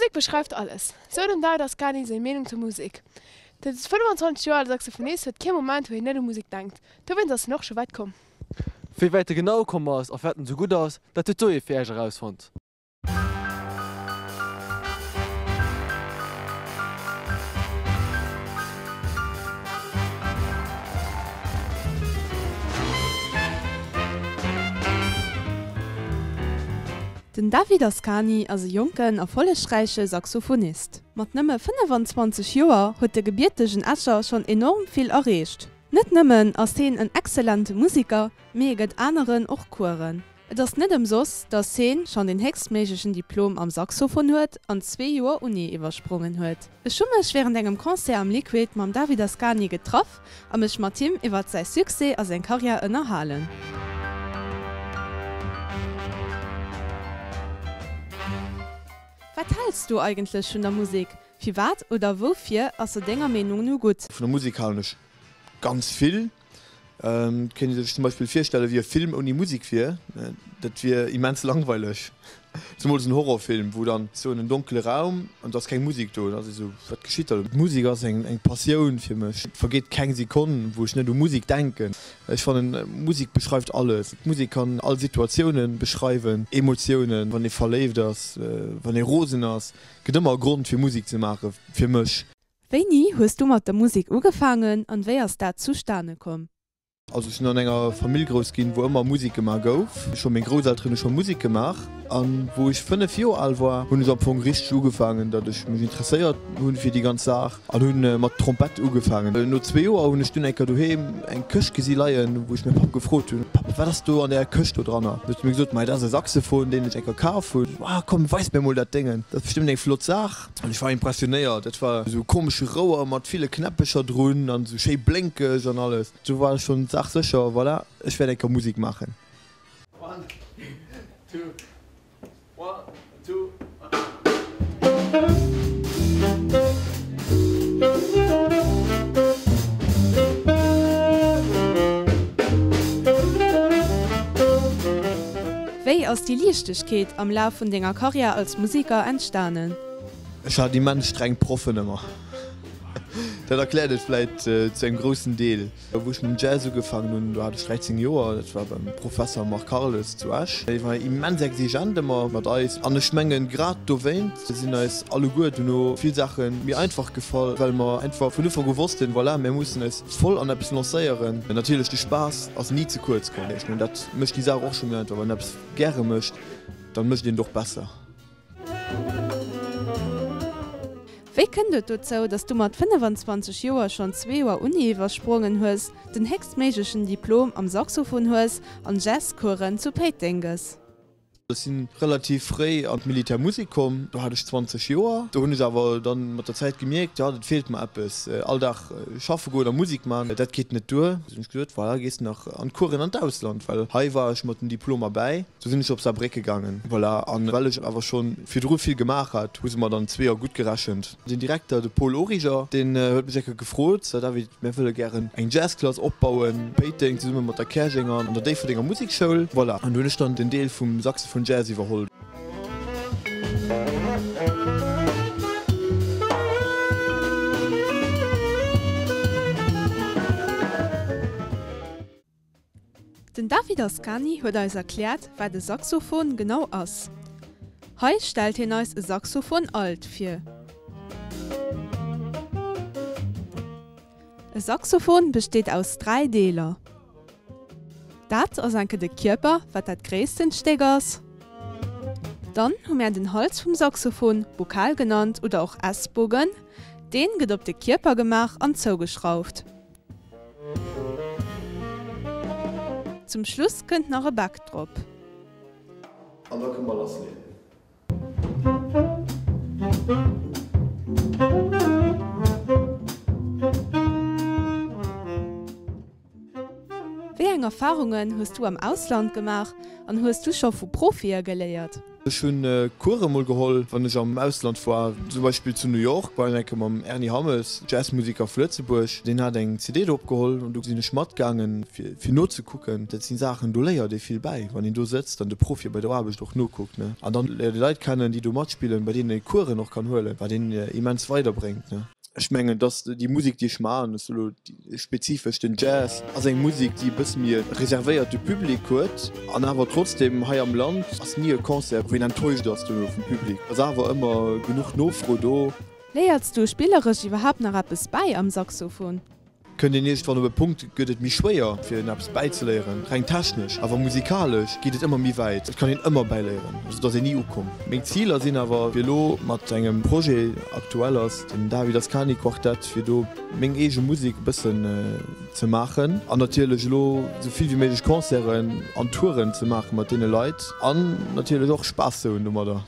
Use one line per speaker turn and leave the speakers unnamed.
Musek beschreift alles, sou dem David Ascani seng Meenung zur Musek. De 25 Joer ale Saxophonist huet kee Moment wou hien net u Musek denkt. Dowéinst ass hien och scho wäit komm.
Wéi wäit e genau komm ass a firwat en esou gutt ass, dat huet d'Zoé fir Iech erausfonnt.
Den David Ascani ass e jonken, erfollegräiche Saxophonist. Mat nëmme 25 Joer huet de gebiertegen Escher schonn enorm vill erreecht. Net nëmmen ass heen en exzellente Musiker, mee e gëtt aneren och Coursen. Et ass net ëmsoss, dass heen schonn den héchstméiglechen Diplom am Saxophon huet an zwee Joer Uni iwwersprongen huet. Ech hu mech wärend engem Concert am Liquid mam David Ascani getraff a mech mat him iwwert säi Succès a seng Karriär ënnerhalen. Wat häls du eigentlech vun der Musek? Firwat oder woufir ass se denger Meenung no gutt?
Vun der Musek halen ech ganz vill. Et kéint ee sech zum Beispill virstellen, wéi e Film ouni Musek wier. Dat wier immens langweileg. Zemools en Horrorfilm, wou dann sou en donkele Raum an et ass keng Musek do. Da ass ee sou, wat geschitt da lo? D'Musek ass eng Passioun fir mech. Et vergeet keng Sekonn, wou ech net u Musek denken. Ech fannen, Musek beschreift alles. D'Musek kann all Situatioune beschreiwen, Emotiounen, wann ee verléift ass, wann ee rosen ass. Et gëtt ëmmer e Grond fir Musek ze maachen, fir mech.
Wéini hues du mat der Musek ugefaangen an wéi ass dat zustane komm?
Also ech sinn an enger Famill grouss ginn, wou ëmmer Musek gemaach gouf. Scho meng Grousselteren hu scho Musek gemaach. An wou ech 5 Joer al war, hunn ech am Fong richteg ugefaangen, datt ech mech interesséiert hunn fir déi ganz Saach an hunn mat Trompett ugefaangen. No zwee Joer hunn ech dunn eng Kéier doheem eng Këscht gesi leien, wou ech mäi Papp gefrot hunn, Papp, wat ass do an där Këscht do dranner? Du huet e mir gesot, Mei, dat ass e Saxophon, deen ech eng Kéier kaf hunn. Ah, komm, weis mir mol dat Déngen, dat ass bestëmmt eng flott Saach. An ech war impressionéiert. Dat war esou e komesche Rouer mat ville Knäppecher drun an esou schéi blénkeg an alles. Do war ech schonn d'Saach sécher, voilà, ech wäert eng Kéier Musek maachen.
One, two, one, two.
Wéi ass déi Liichtegkeet am Laf vun denger Karriär als Musiker entstanen?
Ech hat immens streng Proffen ëmmer. Dat erkläert et vläit zu engem groussen Deel. Wou ech mam Jazz ugefaangen hunn, do hat ech 13 Joer, dat war beim Professer Marc Harles zu Esch. Hie war immens exigent ëmmer mat eis an ech mengen, grad dowéint sinn eis alleguer dono vill Saache méi einfach gefall, well mer einfach vun Ufank u wossten, voilà, mir mussen eis voll an eppes lancéieren. Natierlech, de Spaass ass ni ze kuerz komm. Ech mengen, dat mécht déi Saach och scho méi einfach, wann een eppes gäre mécht, dann mécht een et och besser.
Wéi kënnt et dozou, dass du mat 25 Joer schonn zwee Joer Uni iwwersprongen hues, den héchstméiglechen Diplom am Saxophon hues an Jazzcoursen zu Péiteng gëss?
Ech si relativ fréi an d'Militärmusek komm, do hat ech 20 Joer. Do hunn ech awer dann mat der Zäit gemierkt, jo, et feelt mer eppes. All Dag schaffe goen a Musek man, dat geet net duer. Du hunn ech gesot, voilà, gees de nach an d'Coursen an d'Ausland, well hei war ech mat den Diplomer bäi. Du sinn ech op Saarbrécke gaangen, voilà. An well ech awer scho virdru vill gemaach hat, hu se mer dann zwee Joer gutt gerechent. Den Direkter, de Paul Origer, deen huet mech eng Kéier gefrot, So David, mir wëlle gären eng Jazzklass opbauen, Péiteng, zesumme mat der Käerjenger an der Déifferdenger Musekschoul. Voilà, an du hunn ech dann den Deel vum Saxophon Jazz iwwerholl.
Den David Ascani huet eis erkläert, wat e Saxophon genau ass. Hei stellt hien eis e Saxophon Alt vir. E Saxophon besteet aus 3 Deeler. Dat ass enke de Kierper, wat dat gréissten Stéck ass. Dann hu mär den Hals vum Saxophon, Bokal genannt oder och S-Bogen. Deen gëtt op de Kierper gemaach an zougeschrauft. Zum Schluss kënnt nach e Beck drop.
An da kënne mer lass leeën.
Wéi eng Erfarungen hues du am Ausland gemaach an hues du scho vu Profie geléiert?
Ech hunn Course mol geholl, wann ech am Ausland war, zum Beispill zu New York war ech eng Kéier mam Ernie Hammes, Jazzmusiker vu Lëtzebuerg, deen hat eng CD do opgeholl an do sinn ech matgaangen fir nozekucken. Dat sinn Saachen, do léiert ee vill bäi, wann een do sëtzt an de Profie bei der Aarbecht och nokuckt, ne. An dann léiert ee Leit kennen, déi do matspillen, bei deenen ee Coursen och kann huelen, wat een immens weiderbréngt, ne. Ech mengen, dass déi Musek, déi ech maachen, ech soe lo spezifesch den Jazz, ass eng Musek, déi e bësse méi e reservéierte Public huet an awer trotzdem hei am Land ass ni e Concert, wou een enttäuscht ass duerno vum Public. Ass awer ëmmer genuch Nofro do.
Léiers du spilleresch iwwerhaapt nach eppes bäi am Saxophon?
Kënnt een iergendwann op e Punkt, gëtt et méi schwéier fir een eppes bäizeléieren, reng technesch, awer musikalesch geet et ëmmer méi wäit, et kann een ëmmer bäiléieren, also et ass een ni ukomm. Meng Ziler sinn awer fir elo mat engem Projet, aktuell ass den David Ascani Quartett, fir do meng eege Musek e bëssen ze maachen an natierlech elo esou vill wéi méiglech Concerten an Touren ze maache mat deene Leit an natierlech och Spaass ze hunn domadder.